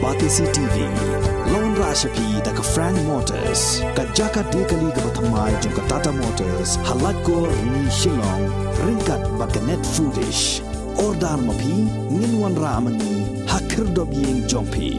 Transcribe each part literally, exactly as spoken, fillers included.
Batesi T V. Lawan rashapi da ka Frank Motors, ka jaka dei kali kaba thymmai jong ka Tata Motors, ha Laitkor ni Shillong, ryngkat bad ka Net Foodish. Order ma phi, ngin wanrah ma ngi ha khyrdop ïing jong phi.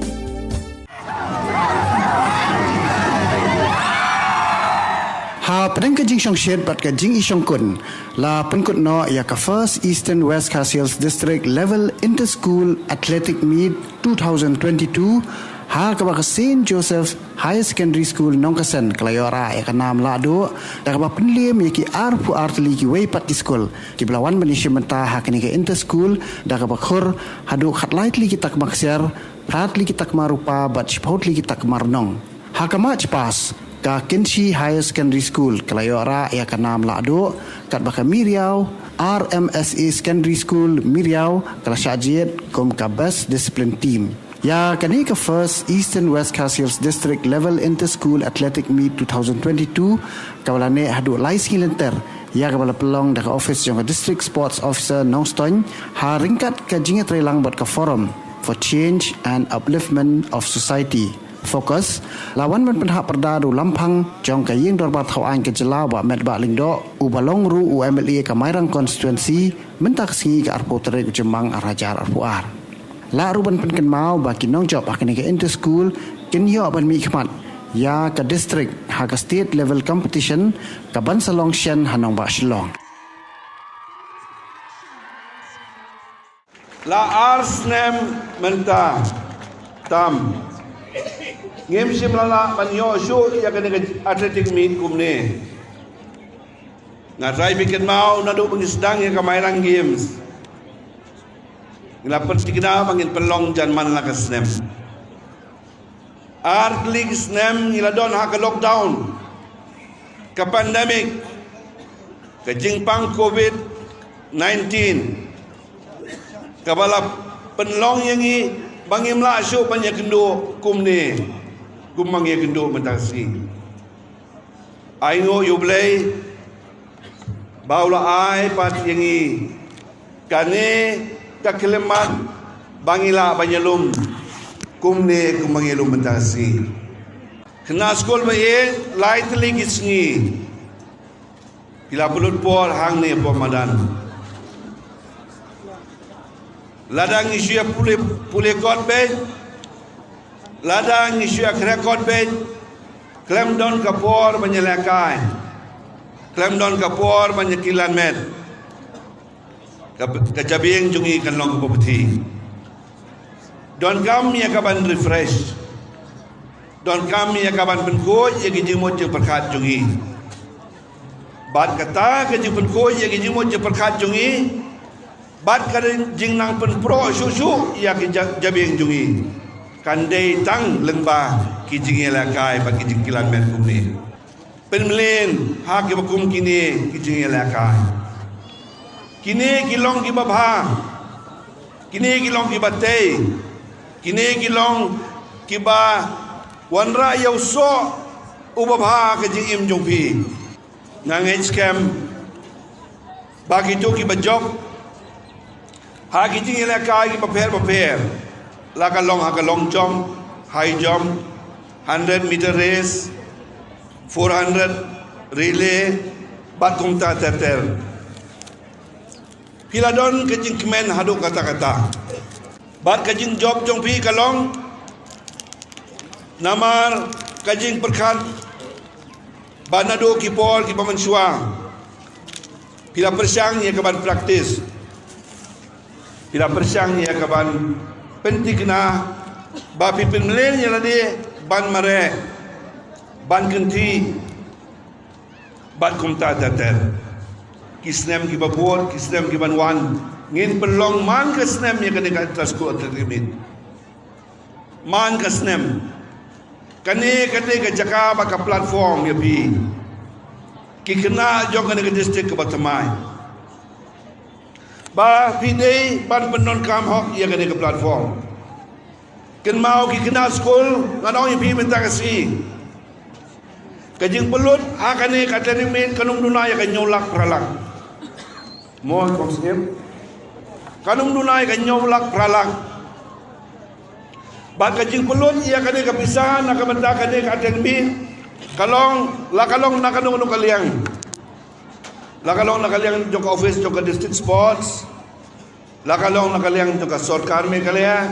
Ha pdeng ka jingshongshit bad ka jingishongkun, la pynkut noh ïa ka First Eastern West Khasi Hills District Level Inter-School Athletic Meet two thousand twenty-two, ha kaba ka Saint Joseph Higher Secondary School Nongkasen ka la ïoh rah ïa ka nam lahduh da kaba pynliem ïa ki arphew ar tylli kiwei pat ki skul kiba la wan ban ïashim bynta ha kane ka inter-school da kaba khur haduh khatlai tylli ki takma ksiar, phra tylli ki takma rupa bad shiphew tylli ki takma rnong. Ha ka March Past, ka Kynshi Higher Secondary School ka la ïoh rah ïa ka nam lahduh, katba ka Miriaw R M S A Secondary School Miriaw ka la shah jied kum ka Best Discipline Team. Ïa kane ka First Eastern West Khasi Hills District Level Inter-School Athletic Meet two thousand twenty-two kaba la neh haduh lai sngi lynter, ïa kaba la pynlong da ka office jong ka District Sports Officer Nongstoiñ, ha ryngkat ka jingïatreilang bad ka Forum for Change and Upliftment of Society, FOCUS, la wan ban pynhap pyrda da u lamphang jong ka Ïing Dorbar Thawaiñ ka jylla, Bah Metbah Lyngdoh, uba long ruh u M L A ka Mairang Constituency, mynta ka sngi ka arphew tarik u Jymmang arhajar arphew ar. Lah ruh ban pynkynmaw ba ki nongjop ha kane ka inter-school kin ïoh ban mihkhmat ïa ka district ha ka state level competition kaban sa long shen ha nongbah Shillong. La ar snem mynta tam ngim shym la lah ban ïoh shuh ïa kane ka athletic meet kumne. Nga trai phi kynmaw naduh ba ngi sdang ïa ka Mairang Games, ngi la pynthikna ba ngin pynlong jan man la ka snem. Ar tylli ki snem ngi la don ha ka lockdown, ka pandemic, ka jingpang covid nineteen, kaba la pynlong ïa ngi ba ngim lah shuh ban ïakynduh kumne kumba ngi ïakynduh mynta ka sngi. Ai nguh ïa U Blei ba u la ai pat ïa ngi kane ka khyllipmat ba ngi lah ban ïalum kumne kumba ngi ïalum mynta ka sngi. Khynnah skul ba ïeit, lai tylli ki sngi phi la pynlut por hangne hapoh madan. Lada ngi shu ïa pule, pule kot beit, lada ngi shu ïa khreh kot beit, khlem don ka por ban ïalehkai, khlem don ka por ban ïakylliang met, ka, ka jabieng jong ngi kan long kaba bthi. Donkam ïa kaban refresh, donkam ïa kaban pynkhuid ïa ki jingmut jingpyrkhat jong ngi. Bad kata ka jingpynkhuid ïa ki jingmut jingpyrkhat jong ngi, bad ka jingnang pynproh shuh shuh ïa ki ja-, jabieng jong ngi, kan dei tang lyngba ki jingïalehkai bad ki jingkylliang met kumne. Pynmlien ha kiba kum kine ki jingïalehkai. Kine ki long kiba bha, kine ki long kiba tei, kine ki long kiba wanrah ïa u soh uba bha ha ka jingim jong phi. Nga ngeit skhem ba kito kiba jop ha ki jingïalehkai kiba pher bapher, la ka long ha ka long jump, high jump, hundred meter race, four hundred relay, bad kumta ter ter, phi la don ka jingkmen haduh katta katta. Bad ka jingjop jong phi ka long namar ka jingpyrkhat ba naduh ki por kiba mynshuwa phi la pyrshang ïa kaban practice, phi la pyrshang ïa kaban pynthikna, ba phi pynmlien ïa lade ban mareh, ban kynthih, bad kumta ter ter. Ki snem kiba bud, ki snem kiban wan, ngin pynlong man ka snem ïa kane ka Inter-School Athletic Meet. Man ka snem. Kane ka dei ka jaka bad ka platform ïa phi, ki khynnah jong kane ka district kaba thymmai, ba phi dei ban pyndonkam hok ïa kane ka platform. Kynmaw ki khynnah skul, ngan ong ïa phi mynta ka sngi, ka jingpynlut ha kane ka athletic meet kan ym duna ïa ka hynñiew lak phra lak. Mo, kong sngem. Kan ym duna ïa ka hynñiew lak phra lak. Bad ka jingpynlut ïa kane ka pisa na ka bynta kane ka Academy ka long, la ka long na kano kano ka liang. La ka long na ka liang jong ka office jong ka District Sports, la ka long na ka liang jong ka sorkar Meghalaya,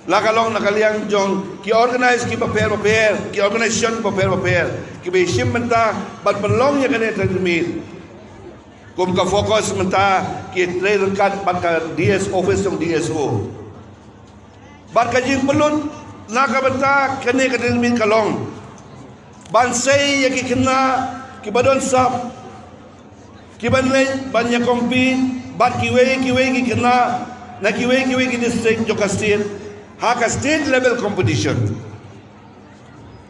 la ka long na ka liang jong ki organize kiba pher bapher, ki organization bapher bapher kiba ïashim bynta bad pynlong ïa kane ka Academy. Kum ka focus mynta ki trei ryngkat bad ka D S, office jong D S O. Bad ka jingpynlut na ka bynta kane ka Academy ka long ban sei ïa ki khynnah kiba don sap, kiban leit ban ïa compete bad kiwei kiwei ki khynnah na kiwei kiwei ki district jong ka state ha ka state level competition.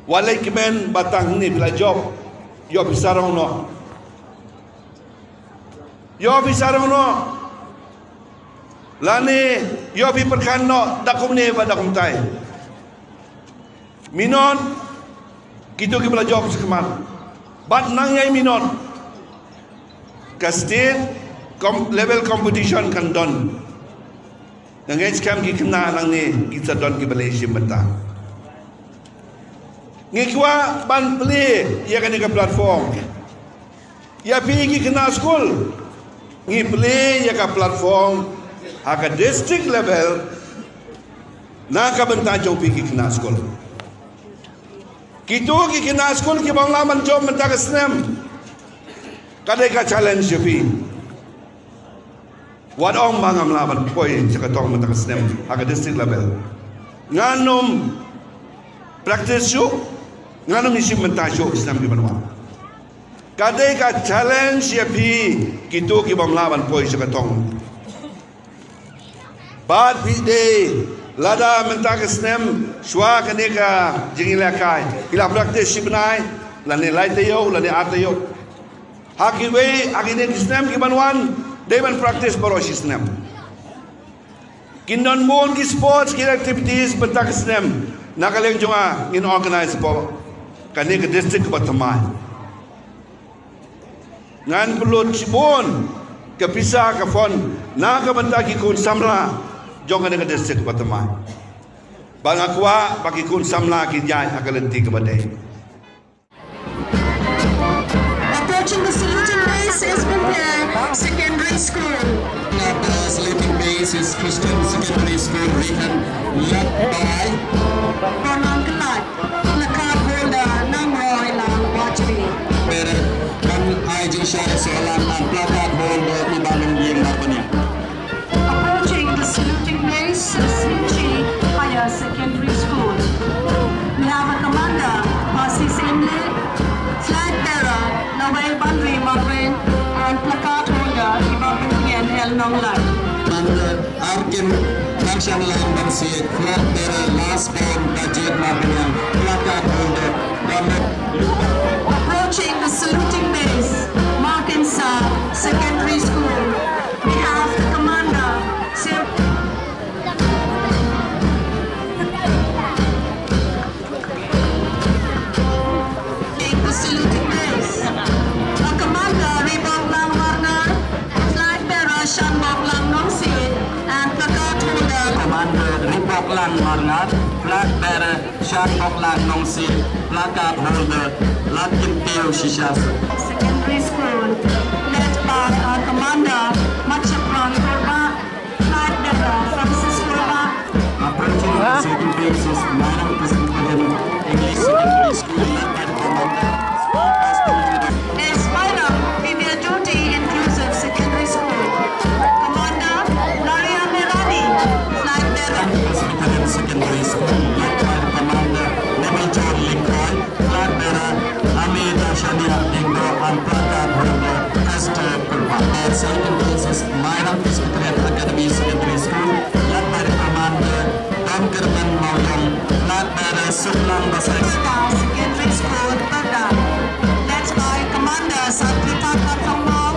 Wat leit kmen ba tang hangne phi la jop, ïoh phi sarong noh. Ïoh phi sarong noh. Lane ïoh phi pyrkhat noh da kumne bad da kumtai. Minot kito kiba la jop shakhmat. Bad nang ïai minot, ka state com-, level competition kan don. Nga ngeit skhem ki khynnah nangne kin sa don kiba la ïashim bynta. Ngi kwah ban plie ïa kane ka platform. Ïa phi ki khynnah skul, ngi plie ïa ka platform ha ka district level na ka bynta jong phi ki khynnah skul. Kito ki khynnah skul kibym lah ban jop mynta ka snem, ka dei ka challenge ïa phi. Wat ong ba ngam lah ban poi sha ka tong mynta ka snem ha ka district level. Ngan ym practice shuh, ngan ym ïashim bynta shuh snem kiban wan. Ka dei ka challenge ïa phi kito kibym lah ban poi sha ka tong. Bad phi dei, lada mynta ka snem shuwa kane ka jingïalehkai phi la practice shi bnai, lane lai taïew, lane ar taïew. Ha kiwei ha kine ki snem kiban wan, dei ban practice baroh shi snem. Kin don bun ki sports, ki activities mynta ka snem na ka liang jong nga ngin organize hapoh kane ka district kaba thymmai. Ngan pynlut shibun ka pisa ka fund na ka bynta ki khun samla jong kane ka district kaba thymmai. Ba nga kwah ba ki khun samla kin ïaid ha ka lynti kaba dei. Approaching the saluting base is Bumper Secondary School. At the saluting base is Christian Secondary School, Rihan, led by Ronald Clark, placard holder, Nongroi Lang Wajri. Bere, ban ai jingshai soalan, and placard holder, Ibalong Ying Marbania. Approaching the saluting base is Siew Khyi Higher Secondary School. We have a commander, Percy Syiemlieh, flag bearer, Lawei Banri Marwein, and placard holder, Ibabuntian L Nonglait. Commander Arkin Nangshan Lang Bansi, flag bearer, last born, Bajit Marbaniang, placard holder, Ramek. Approaching the saluting base, Markin Sa Secondary School. We have the commander, Sir. Take the saluting base. A commander, Ribok Lang Marngar, flag bearer, Shanbok Lang Nongsiej, and placard holder. Commander Ribok Lang Marngar, flag bearer, Shanbok Lang Nongsiej, placard holder, Latkinpiew Shishas. Secondary School, led by our commander, Matchakron Torbah, flag bearer, Francis Torbah. Approaching the saluting base is Mairang Presbyterian English Secondary School, led by the commander. Is Mairang Female Duty Inclusive Secondary School. Commander Naria Merani, flag bearer. Presbyterian Secondary School, led by the commander Nebichor Lyngdoh, flag bearer Amita Shania Lyngdoh, and placard holder Esther Purba. Second place is Mairang Presbyterian Academy Secondary School, led by the commander Don Kerman Mawlong, flag bearer Suklang Basai. Secondary School, Pyrda, led by Commander Santrita Khartongmawr,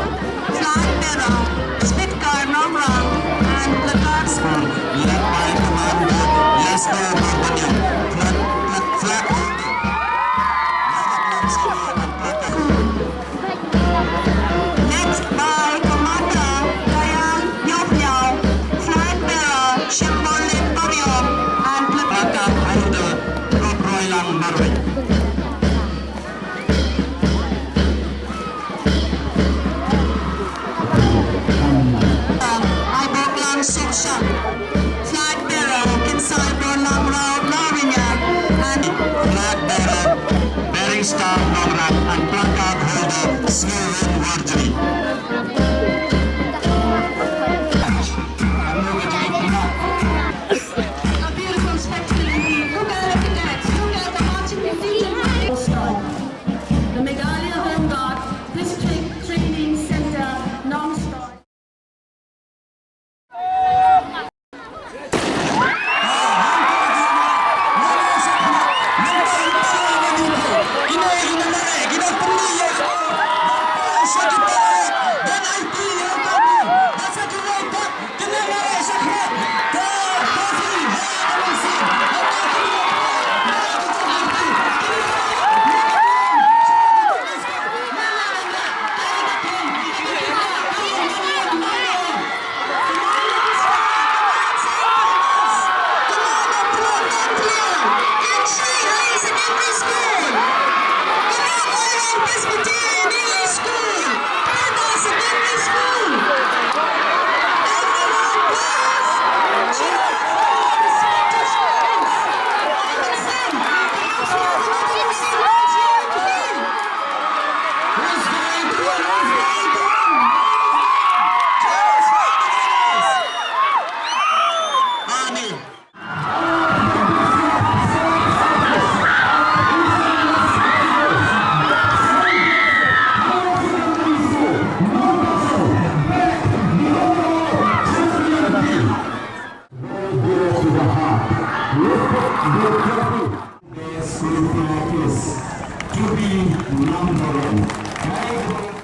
flag bearer Smitkar Nongrang, and placard. School, led by Commander Lester Marbaniang, flag, flag, flag. Led by Commander Dayang Nyawphniaw, flag bearer Shimborlin Pariong, and placard. To the heart. Lift up the trophy. Best choreography is to be number one.